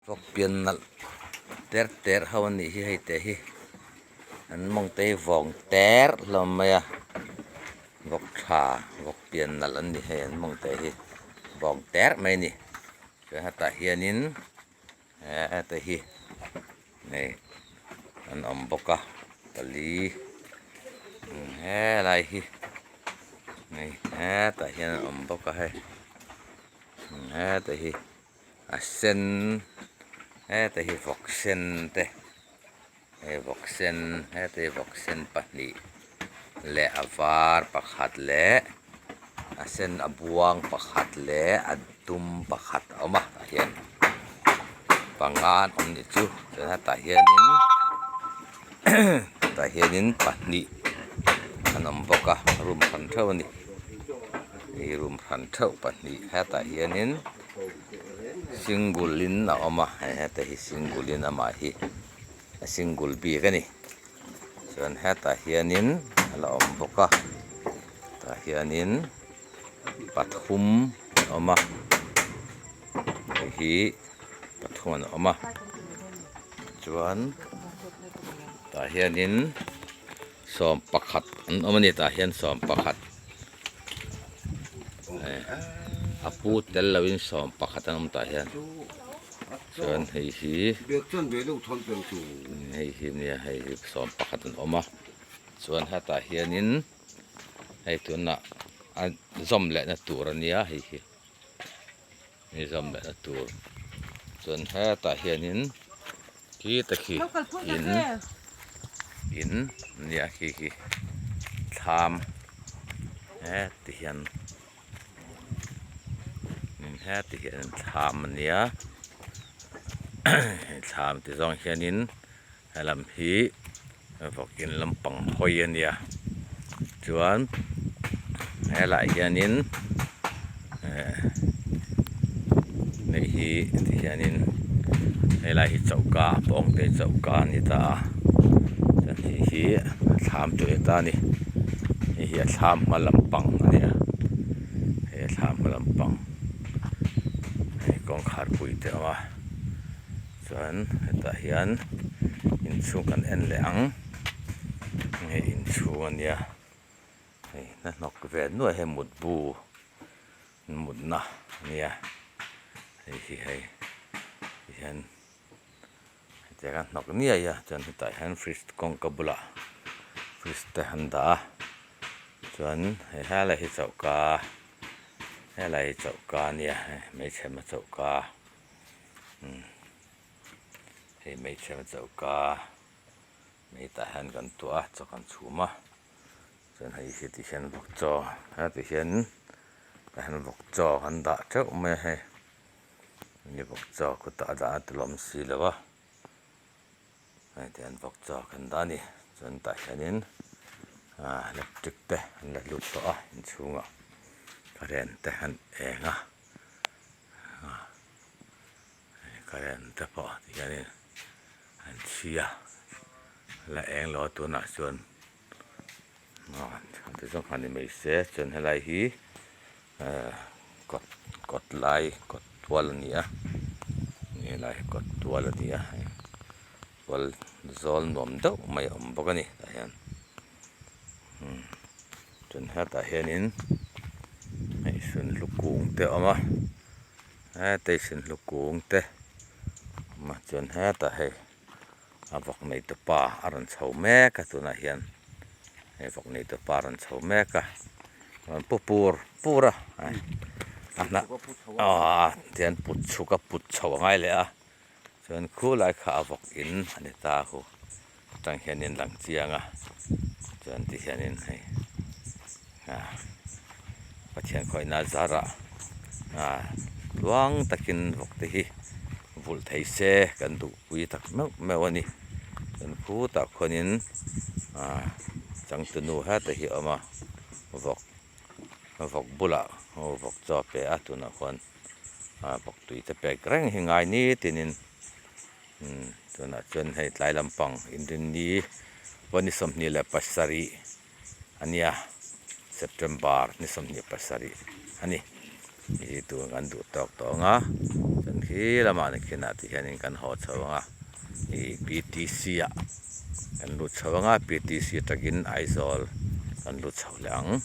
Vawk pian nalh ter ter ho a nih hi hei te hi an mawng te hi vawng ter hlawm mai a vawk tha vawk pian nalh an ni hei an mawng te hi vawng ter mai a ni chuan hetah hianin heta hi hei an awm bawk a pali helai hi hei hetah hian an awm bawk a hei heta hi. A sen heta hi vawk sen te hei vawk sen heta hi vawk sen pahnih leh a var pakhat leh a sen a buang pakhat leh a dum pakhat a awm a tah hian panga an awm nih chu chuan hetah hianin tah hianin pahnih an awm bawk a room hran theuh a ni hei room hran theuh pahnih hetah hianin. Single in a awm a hei heta hi single in amah hi a single bik a ni chuan hetah hianin a la awm bawk a tah hianin pathum an awm a hei hi pathum an awm a chuan tah hianin sawm pakhat an awm a ni tah hian sawm pakhat. A pu tel loin sawm pakhat an awm tah hian chuan hei hi hei hi nia hei hi sawm pakhat an awm a chuan hetah hianin hei tunah a zawm lehna tur a nia hei hi hei zawm lehna tur chuan hetah hianin khita khi in in nia khi khi thlam heti hian heti hian thlam a nia thlam ti zawng hianin helam hi vawk in lampang hawi a nia chuan helaiah hianin ehh hei hi ti hianin helai hi choka bawng te choka a ni ta a chuan hei hi thlam tur a ni ta a ni hei hi a thlam hma lampang a ni a hei a thlam hma lampang hei kawngkhar pui te a awm a. Chuan hetah hian inchhung kan en leh ang hei inchhung a nia hei hnahnawk ve nuai hei mutbu mutna a nia hei hi hei tihian hetiang a hnawk niai a chuan hetah hian fridge kawngka bulah fridge te an dah a chuan hei helai hi choka helai hi choka a nia hei hmeichhe hma choka. Hei hmeichhe choka mai tah hian kan tuah a chaw kan chhum a chuan hei hi ti hian vawk chaw heti hian tah hian vawk chaw kan dah teuh mai a hei ni vawk chaw kutah a dah a ti lawm si lo a hei ti hian vawk chaw kan dah a ni chuan tah hianin ah electric te an la lut tawh a inchhungah current te an eng a. Current te pawh ti hianin an chhi a la eng lo a tunah chuan ti zawng kha ni mai se chuan helai hi ehh kawt kawt lai kawt tual a ni a helai hi kawt tual a ni a hei tual zawl nuam deuh mai a awm bawk a ni tah hian chuan hetah hianin hei sunhlu kung te a awm a heta hi sunhlu kung te awm a chuan hetah hei a vawk nei tu pa a rawn chho mek a tunah hian hei vawk nei tu pa a rawn chho mek a rawn pu pur pur a a hnah aw tihian put chhuk a put chho a ngai leh a chuan khulai kha a vawk in a ni ta khu. Atang hianin lang chiang a chuan ti hianin hei ah Pathian khawihna zarah ah tluang takin vawk te hi vulh thei se kan duhpui tak meuh meuh a ni chuan khutah khuanin ah changtunu heta hi a awm a vawk vawk bulah aw vawk chaw a pe a tunah khuan ah vawk tui te pek reng hi ngai nitinin. Tunah chuan hei tlai lampang inrinni pawh ni 27 a nia September ni 27 a ni ih tun kan duh tawk tawh ang a chuan. Khi lamah ni khinah ti hianin kan haw chho ang a, ih P T C ah kan lut chho ang a, P T C atangin Aizawl kan lut chho leh ang.